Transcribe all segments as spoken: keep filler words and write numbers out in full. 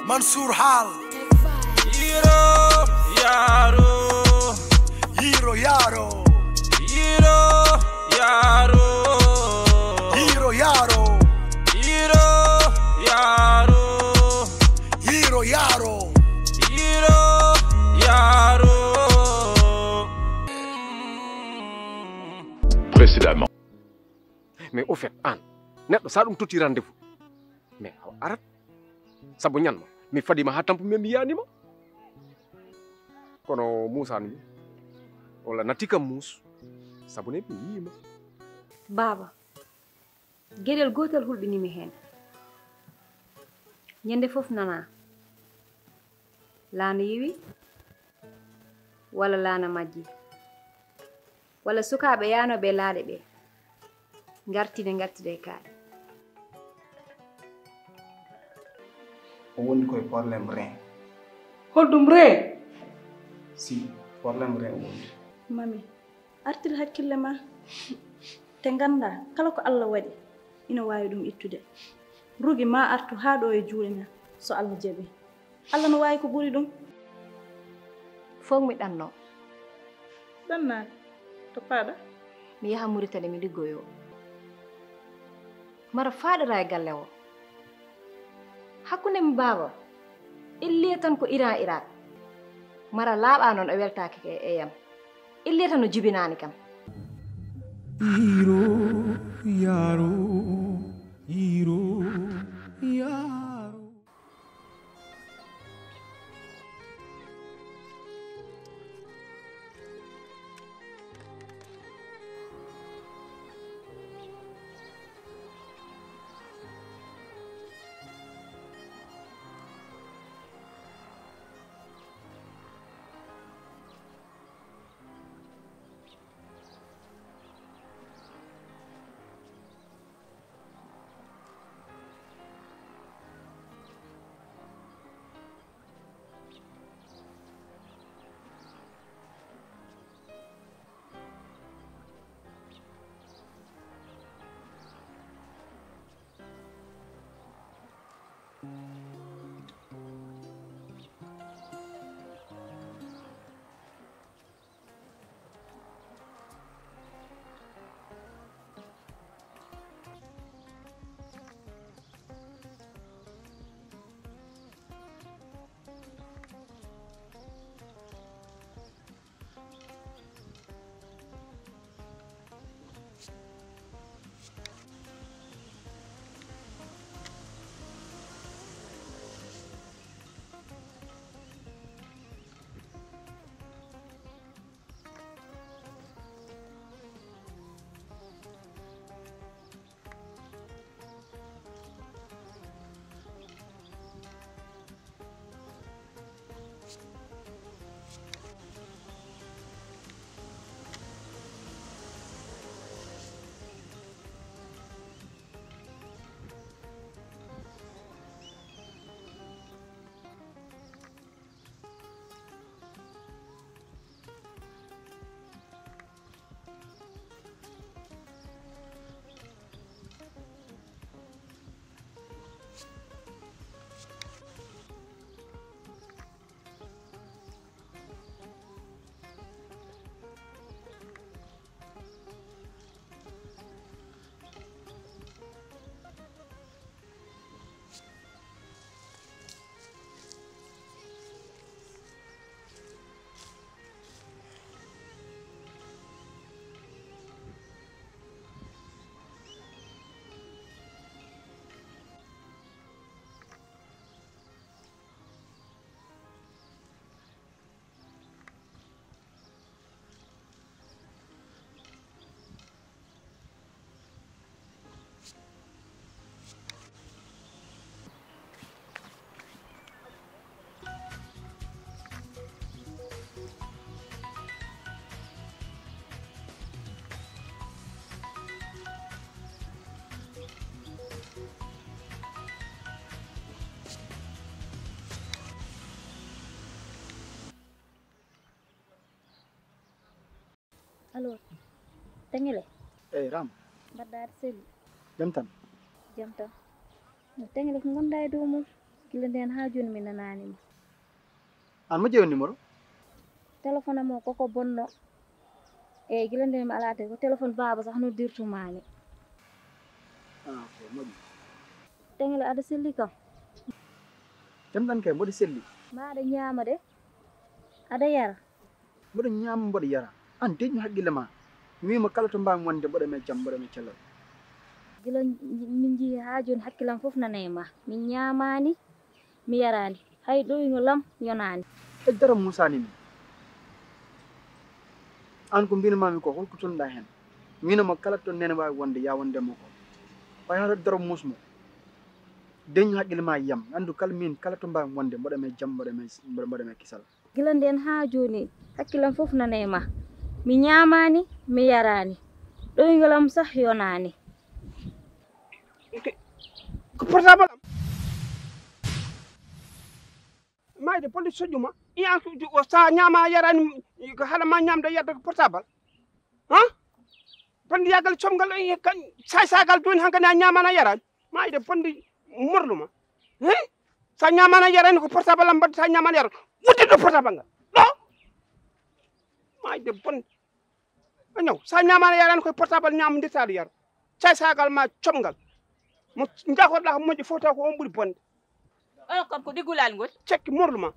Mansour Hal. Yiro yaro. Yiro yaro. Yiro yaro. Yiro yaro. Yiro yaro. Yiro yaro. Yiro yaro. Précédemment. Mais au fait, an, neɗɗo sa ɗum totti rendez-vous, mais a arat. Sabu ñanma mi fadima ha tampu men mi yanima. Kono musa ni wala natti kam mus. Sabu ne mi yima. Baba, geɗel gotel hulɓinimi hen. Ñande fof nana laana yewi walla laana majji, walla sukaaɓe yaanooɓe e laaɗe ɓe ngartide ngartide e kaaɗe. O wondi koye problème rein. Holɗum rein? Si, problème rein o wondi. Mami, artir hakkille ma. Te ngannda, kala ko Allah waɗi, ina waawi ɗum ittude. Rugi ma artu haa ɗo e juuɗe men, so Allah jaɓi. Allah no waawi ko ɓuri ɗum. Fof mi ɗanno. Ɗannaani? To paaɗa? Mi yaha Muritani mi liggoyo. Mara faaɗora e galle o. Hakkunde mi baaba, illiye tan ko Iran Irak. Mara laaɓa noon o weltaaki e yam. Illiye tan o jibinaani kam. Iro yaro, iro yaro. Allo, Tengile. Eyi, Ram. Mbaɗɗa aɗa selli? Jam tan. Jam tan. No teŋle ko ngonɗaa e dow mum. Gila ndeen haa jooni mi nanaani ma. Aan mo ƴeewi numéro? Téléphone am o koko bonno. Eey, gila ndeen mi alaa te ko téléphone baaba sax noddirtu maa ni. Ah, ok, moƴƴi. Teŋle aɗa selli kam. Jam tan kay, mboɗo selli. Ma aɗa ñaama de. Aɗa yara. Mboɗo ñaama, mboɗo yara. Aan deñu hakkille ma. Mi wiima kala to mbaami wonde mboɗo mi jam, mboɗo mi cellal. Gila min njiyi haa jooni hakkillam fof nana e ma. Mi ñaamaani, mi yaraani. Hay ɗoyngol am yonaani. E dara muusaani mi. Aan ko mbinmaami ko holko tolnuɗaa heen? Miino mo kala to nene waawi wonde, yaa wonde mo ko. Fay hara dara muus mo. Deñu hakkille ma yam. Anndu kala min kala to mbaami wonde mboɗo mi jam, mboɗo mi, mboɗo mi kisal. Gila ndeen haa jooni, hakkillam fof nana e ma. Mi ñaamaani, mi yaraani. Ɗoyngol am sah yonaani. Ko portable am. Mayde bonde soƴƴu ma. Iyan ko o sa ñaama yaraani ko haɗa ma ñaamde yadde ko portable. Ha? Bonde yaggal comgal kan say sagal jooni hankadi a ñaamaani a yaraani. Mayde bonde morlu ma. He? Sa ñaamaani a yaraani ko portable am mbaɗde sa ñaamaani a yaraani. Wudde ɗo portable ngal. Ɗo. Mayde bonde. A ñaw sa ñaamaani a yaraani koye portable ñaam ndirtaade yaro. Say sagal ma comgal. Mo njakorɗa ko moƴƴi fof taw ko on ɓuri bonde. Onon kam ko ɗiggulal ngol. Cekki morlu ma.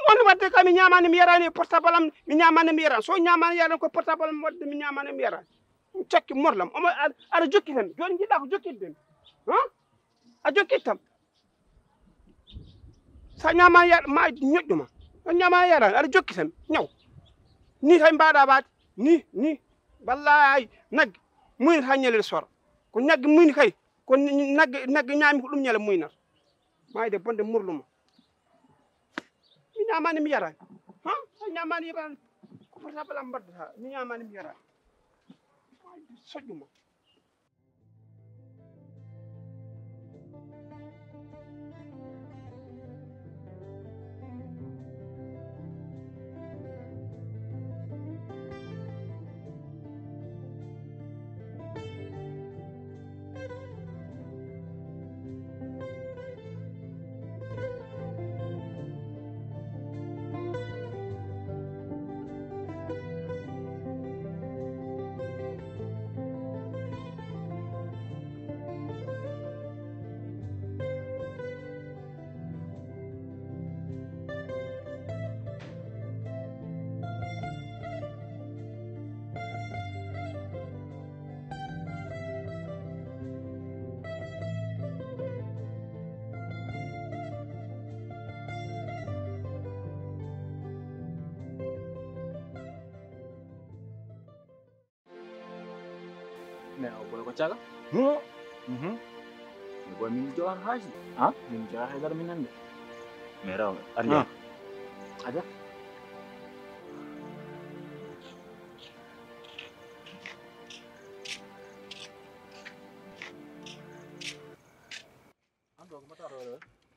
On wadde kam mi ñaamaani mi yaraani e portable am mi ñaamaani mi yaraani. So ñaamaani yaraani koye portable am wadde mi ñaamaani mi yaraani. Cekki morlam. Omo aɗa jokki tan. Jooni njiɗa ko jokkitde mi. Ha? A jokkit tan. Sa ñaama ya ma ñoƴƴu ma. A ñaama yaraani aɗa jokki tan. Ñaw. Ni kay mbaɗa waade. Ni, ni. Wallahi nagge muynata ñalel sora. Ko nagge muyni kay. Ko nagge, nagge ñaami ko ɗum ñala muynata. Mayde bonde morlu ma. Mi ñaamaani mi yaraani. Ha? A ñaamaani yaraani. Ko portable am mbaddata. Mi ñaamaani mi yaraani. Mayde soƴƴu ma. Mais o boy ko caga. Hum. Mhm. Boy min jogar haji. Ha? Min jogar haydara min nande. Mais raw arja. Aja. Ando ko mata ro.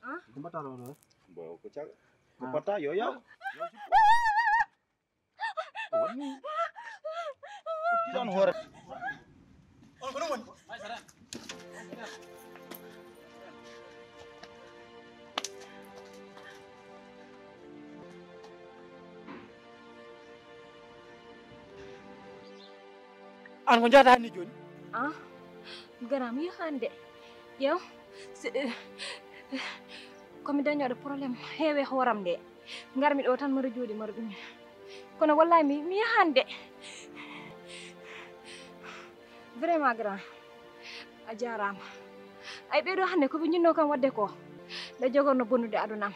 Ha? Ko mata ro. Boy ko caga. Ko pata yo ya. Tan hoore. An ko njahata hanni jooni? Ah, garam yo hannde. Yo, si, eh, eh, ko mi dañooɗo problème heewe hooram nde. Ngarmi ɗo tan maro jooɗi maro ɗum. Kono wallahi mi, mi yahan de. Vraiment grand. A jaaraama. Ay ɓeɗo hannde ko ɓe jinno kam wadde ko. Ɓe jogorno bonnude aduna am.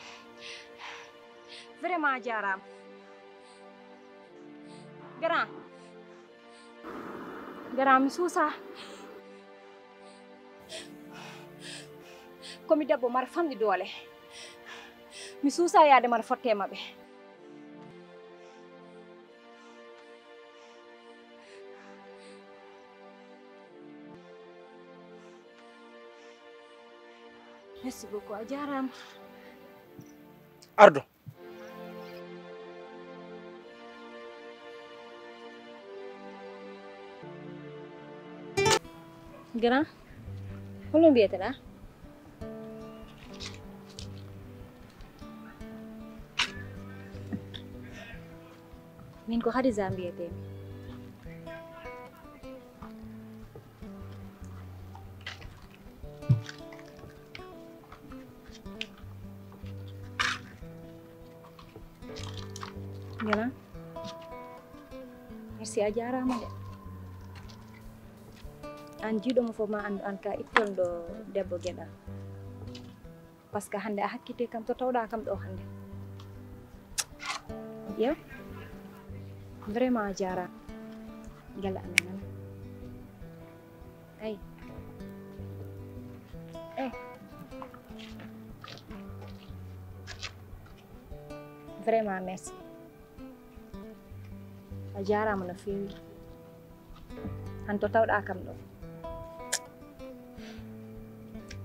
Vraiment a jaaraama. Grand. Grand mi suusa. Ko mi debbo mara famɗi doole. Mi suusa yaade mara fotte maɓɓe. Merci beaucoup, a jaaraama. Ardo. Grand, Holo mbiyeteɗaa? Min ko Khadija mbiyetemi. Ngela. Merci, a jaaraama de. Aan jiiɗo mo fof ma anndu aan ka ittonɗo debbo geɗal. Parce que hannde a hakkiti kam to tawɗa kam ɗo hannde. Yo. Vraiment a jaaraama. Ngela amen nana. Ay. Eh. Vraiment merci. A jaaraama no feewi. Aan to tawɗa kam ɗo.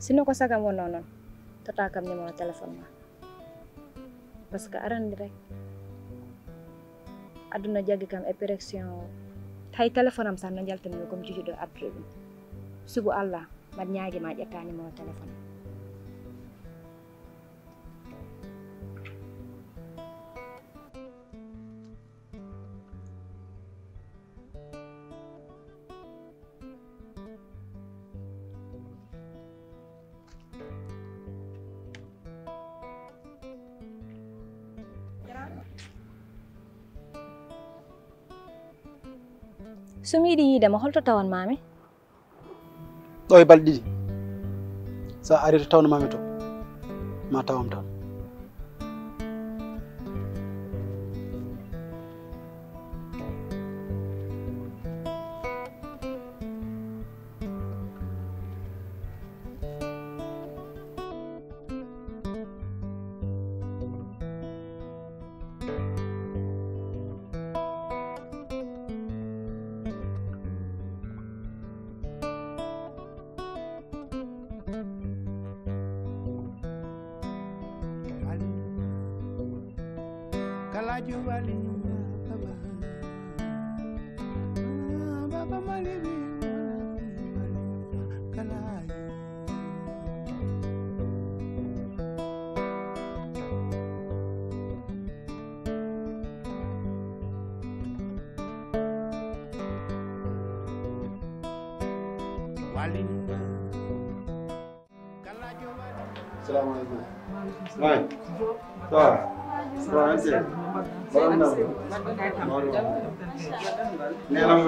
Sinno ko sagam wonno noon, tota kam numéro téléphone ma. Parce que aɗa anndi rek, aduna jaggi kam e pression o. Hay téléphone am sa no jaltani mi comme jijuɗo artude ɗum. Subu Allah, mbaɗ ñaagi ma ƴetta numéro téléphone. So mi yiɗi yiide ma, holto tawan maami? Ɗo e balɗe ɗiɗi. So a arii to tawno maami to, ma tawam toon. Kalajo wali baba. Baba mali bi wali kala. Wali. Salamu aleykum. Maaleykum salaam. Mbaye. Ça va? Ça va, ante? Mbaɗɗon jam? Mawɗo. Neene am.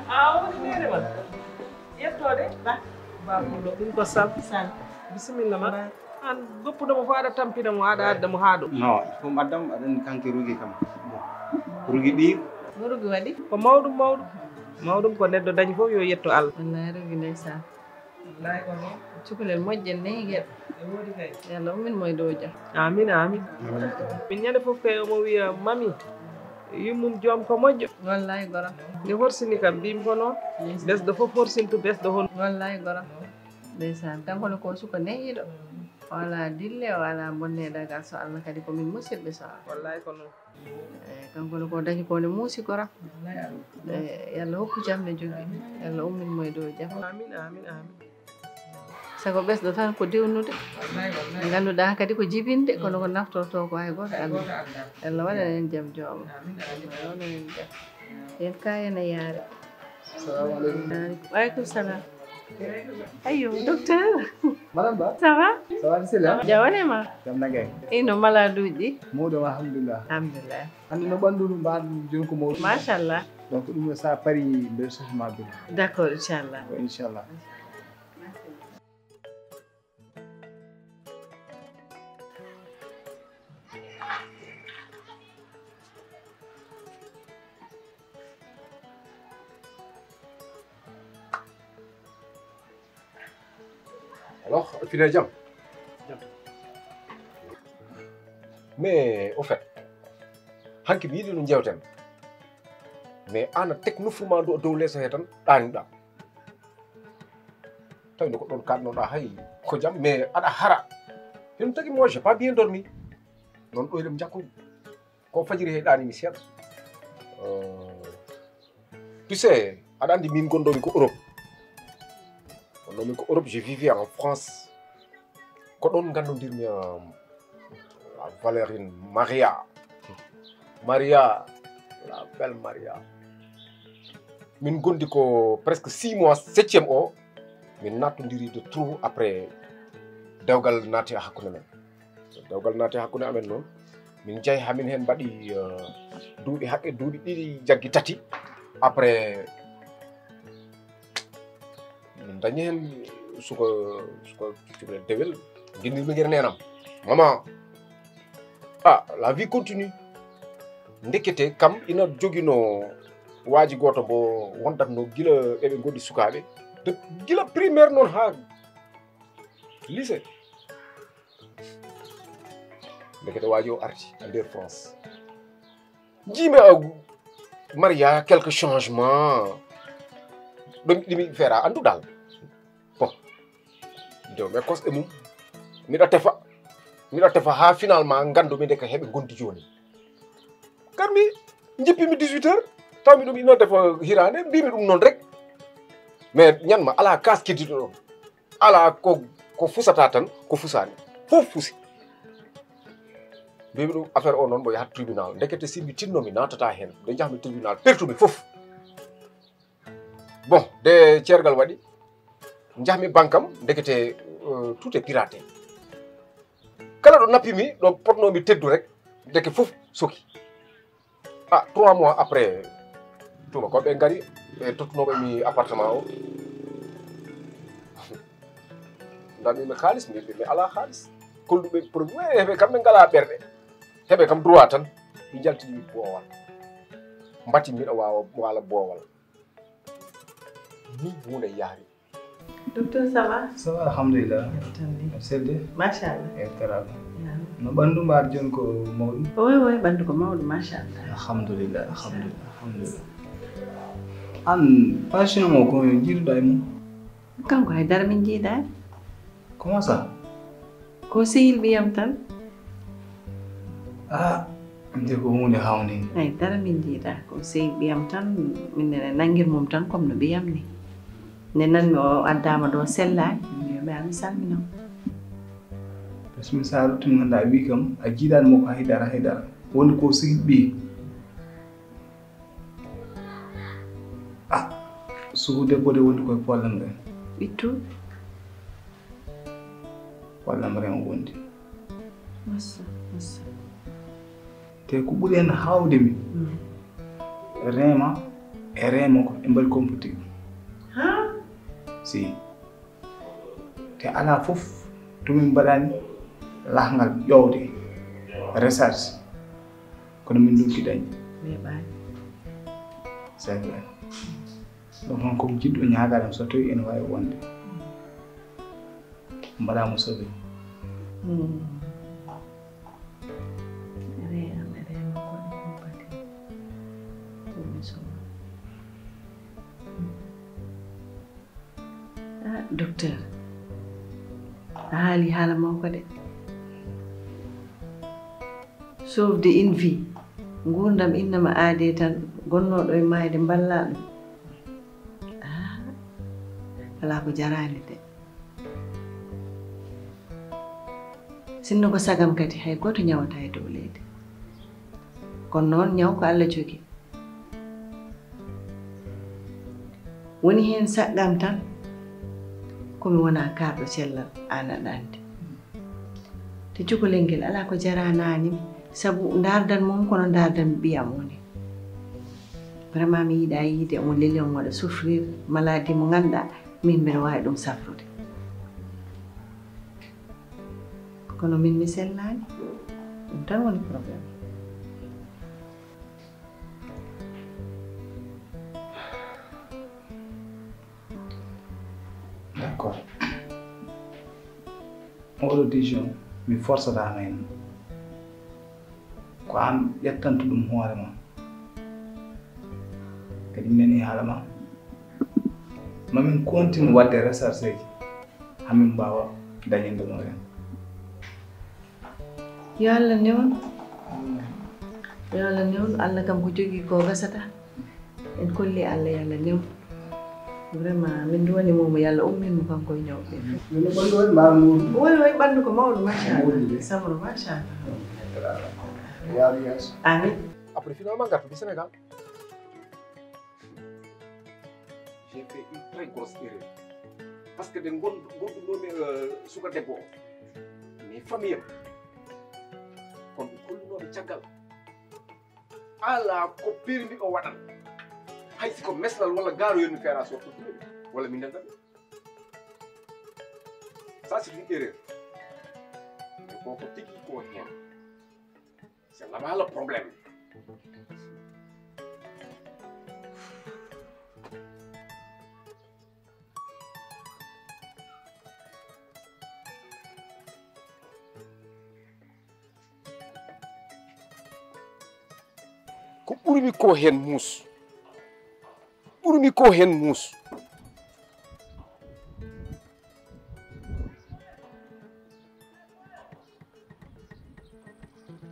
A woni neene ma? Yettoode? Ba. Ba, ɗum ko Sal. Sal. Bisimilla ma. Ba. Aan goppuɗo mo fof aɗa tampina mo, aɗa adda mo haa ɗo. Non, il faut mi adda mo, aɗa anndi kanko e Rougui kam. Bon. Rougui ɓiy. Mo Rougui waɗi? Ko mawɗum, mawɗum. Mawɗum ko neɗɗo dañi fof yo yetto Allah. Wallaahi Rougui ndeysaan. Cukalel moƴƴel nehigal. Yo Allah ummin mo e dow jam. Amin, amin. Min ñande fof kay omo wiya mami, yummum joom ko moƴƴo. Wallaahi goro. Nde horsini kam mbimi ko noon. Ɓesɗo fof horsintu ɓesɗo hon. Wallaahi goro. Ndeysaan, kanko ne ko suka nehiɗo. Wala dille, wala bonne dagal so Allah kadi ko min musidɓe so Allah. Wallaahi ko noon. Eh, kanko ne ko dañi ko ne muusi goro. Eh, yo Allah hokku jam ne joggi. Yo Allah ummin mo e dow jam. Amin, amin, amin. Sago ɓesɗo tan ko dewnude. Ngannduɗaa kadi ko jibinde, kono ko naftorto ko hay gooto anndaa. Yo Allah waɗan en jam jooma. Yo Allah waɗan en jam. Yen ka yen a yaare. Salamu aleykum. Waaleykum salam. Ayo, docteur. Madame Ba. Ça va? Ça va, bisimilla. Jam woni ma? Jam nagay. Ino maladuuji? Mawɗo, alhamdulillah. Alhamdulillah. Hannde no ɓanndu ɗum mbaɗ joni ko mawɗum. Machallah. Donc ɗum sa pari mbeɗa sohli ma bino. D'accord, inchallah. Ko inchallah. Alors, fine jam. Mais au fait, hanki mi yiɗi no jewten. Mais ana tek nufru ma dow leeso he tan ɗaaniɗa. Tawi no ko ɗon kaɗnoɗa hay ko jam mais aɗa hara. Hino tagi moi j'ai pas bien dormi. Non ɗo eɗen jakkori. Ko fajiri he ɗaani mi seeɗa. Euh, tu sais, aɗa anndi min gonɗomi ko Europe. Ko Non, min ko Europe, je vivais en France. Ko ɗon nganndodirmi, euh, la Valérine Maria. Maria, la belle Maria. Min gondi ko presque six mois, septième o, min nattondiri de trop après dewgal naati e hakkunde men. So dewgal naati e hakkunde amen noon, min njahi haa min heen mbaɗi, euh, duuɓi hakke, duuɓi ɗiɗi jaggi tati. Après, min dañi heen suka, suka cuɓe dewel, nginnirmi ngir neenam. Mama, ah, la vie continue. Ndekete kam ina joginoo waaji gooto mbo wondatnoo gila eɓe ngondi sukaaɓe. De, gila primaire noon haa lycée. Ndekete waaji o arti e nder France. Njiimi, ah, Maria, quelques changements. Ɗum ɗimi feera anndu dal. Bon. Ndew mi e kosɗe mum. Miɗa tefa. Miɗa tefa haa finalement nganndumi ndeke heɓe ngondi jooni. Garmi, njippimi dix-huit heures. Tawmi ɗum ina tefa hiraande, mbimi ɗum noon rek. Mais ñanma, alaa kaas keddiɗo ɗon. Alaa ko, ko fusata tan, ko fusaani. Fof fusi. Mbimi ɗum affaire o noon mbo yahat tribunal. Ndekete si mi tinno mi naatata heen. Nde njahmi tribunal, pertumi fof. Bon, de ceergal waɗi, njahmi banque am, ndekete, euh, tout est piraté. Kala ɗo nappimi, ɗo potnomi teddu rek, ndeke fof soki. Ah, trois mois après, tuubakooɓe ngari, ɓe tottunooɓe mi appartement o. Ndanmi ɓe kaalis, mi, mi, mi alaa kaalis. Kolluɓe produit, heɓe kamɓe ngalaa ɓerɗe. Heɓe kam droit tan. Mi jaltini mi boowal. Mbati miɗo waawa, waala boowal. Ni huunde yahri. Docteur, ça va? Ça va, alhamdulillah. Tan ni. Selde? Machallah. E teraaɗo. Naam. No ɓanndu mbaar jooni ko mawɗum? Oui, oui, ɓanndu ko mawɗo, machallah. Alhamdulillah, alhamdulillah, alhamdulillah. Aan, patient mo ko jiiduɗaa e mum? Kanko hay dara min jiidaani. Comment ça? Ko sehil ɓiyam tan. Ah, nde ko huunde hawnde. Ay, dara min njiidaa. Ko sehil ɓiyam tan, min nene nanngir mum tan comme no ɓiyam ni. Nde nanmi o addaama ɗo sellaani, mi wiya mi salmina mo. Parce que mi sa ruttin ngannduɗaa a wii kam, a jiidaani mo ko haydara, haydara. Woni ko sehil ɓiy. Ah, suudu debbo de wondi koye pollem ren. Ɓittu. Pollem ren o wondi. Massa, massa. Te ko ɓuri hen haawde mi. Mm. Reema e reema ko ɓe mbaɗi compétir. Ha? Si. Te alaa fof to min mbaɗani lahngal ƴoowde recherche. Kono min ndonki dañde. Weeɓaani. C'est vrai. Ɗum noon ko mi jiɗɗo ñaagaade mo so tawii ene waawi wonde. Mbaɗaa mo sauvé. Hmm. Reema, reema ko ɗum compétir. Ɗum mi sauvé. Ah, docteur, a haali haala mawka de. Sauver une vie, nguurndam innama aadee tan, gonnooɗo e maayde mballaa ɗum. Ah, alaa ko jaraani de. Sinno ko sagam kadi, hay gooto ñawataa e dow leydi. Kono noon, ñaw ko Allah jogii. Woni heen saɗɗam tan, ko mi wona kaarɗo cellal, aan aɗa anndi. Te cukalel ngel alaa ko jaraanaani mi, sabu ndaardan mum kono ndaardan mi ɓiyam o ni. Vraiment mi yiɗaa yiide omo leli, omo waɗa souffrir, maladie mo ngannduɗaa min mbiɗa waawi ɗum safrude. Kono min mi sellaani, ɗum tan woni problème. D'accord. Oɗo décision mi forcataama hen. Ko aan ƴettanto ɗum hoore ma. Kadi mi nanii haala ma. Ma min continue waɗde recherche ji. Haa min mbaawa dañinde ɗum heen. Yo Allah newnu. Yo Allah newnu. Allah kam ko jogii ko gasata. En kolli Allah, yo Allah newnu. Vraiment, min duwani mo mo Yalla ummin mo kanko e ñawɓe. Min no ɓandu en maa muudu. Woy, woy, ɓandu ko mawɗo, machallah. Samro, machallah. Yaaru yeeso. Amin. Après, finalement, ngartu ɗi Sénégal. J'ai fait une très grosse erreur. Parce que nde gon-, gonɗunoomi, euh, suka debbo o, mais famille am, kon ɓe kollunooɓe caggal. Alaa ko permis o waɗan. Hay si ko meslal walla gaaro yoni feera so ko dule, walla min nanda. Ça, c'est une erreur. Mais ko, ko tigi ko heen. C'est là-bas le problème. Ko ɓurmi ko heen muus. Ɓurmi ko heen muus.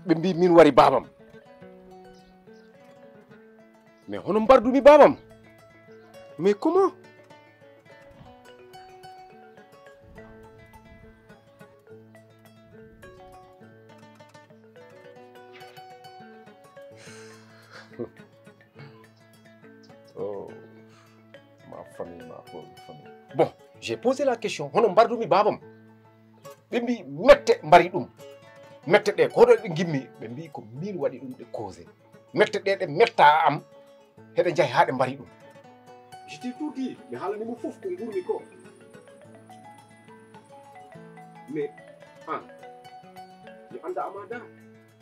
Ɓe mbi min wari baabam. Mais hono mbardumi baabam? Mais comment? Oh, ma famille, ma pauvre famille. Bon, j'ai posé la question, hono mbardumi baabam? Ɓe mbi mette mbari ɗum. Mette ɗe, ko hoɗo ɗe ngimmi? Ɓe mbi ko min waɗi ɗum, ɗe causé. Mette ɗe, ɗe metta am, heɗe njahi haa ɗe mbari ɗum. Je t'ai tout dit, mi haalani mo fof ko nguurmi ko. Mais an, mi annda ama da.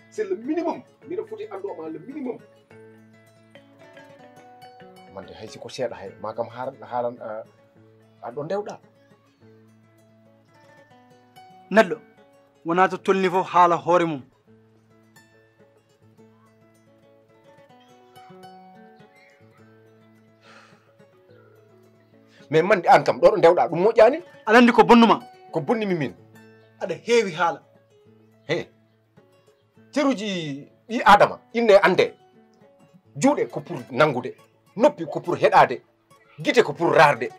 C'est le minimum. Miɗo foti anndu ama le minimum. Mande hay si ko seeɗa hay, ma kam haalan, haalan, ah, a ɗo ndewɗa. Neɗɗo wonaa to tolni fof haala hoore mum. Mais man de an kam, ɗo ɗo ndewɗa, ɗum moƴƴani? Aɗa anndi ko bonnuma? Ko bonnimi min? Aɗa heewi haala. He. Ceruji ɓi Adama, inne ande. Juuɗe ko pour nanngude, noppi ko pour heɗaade, gite ko pour raarde,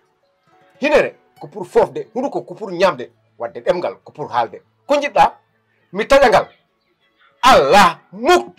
hinere ko pour foofde, hunuko ko pour ñaamde, wadde ɗemngal ko pour haalde. Ko njiɗɗa? Mi taƴa ngal? Allah, muk!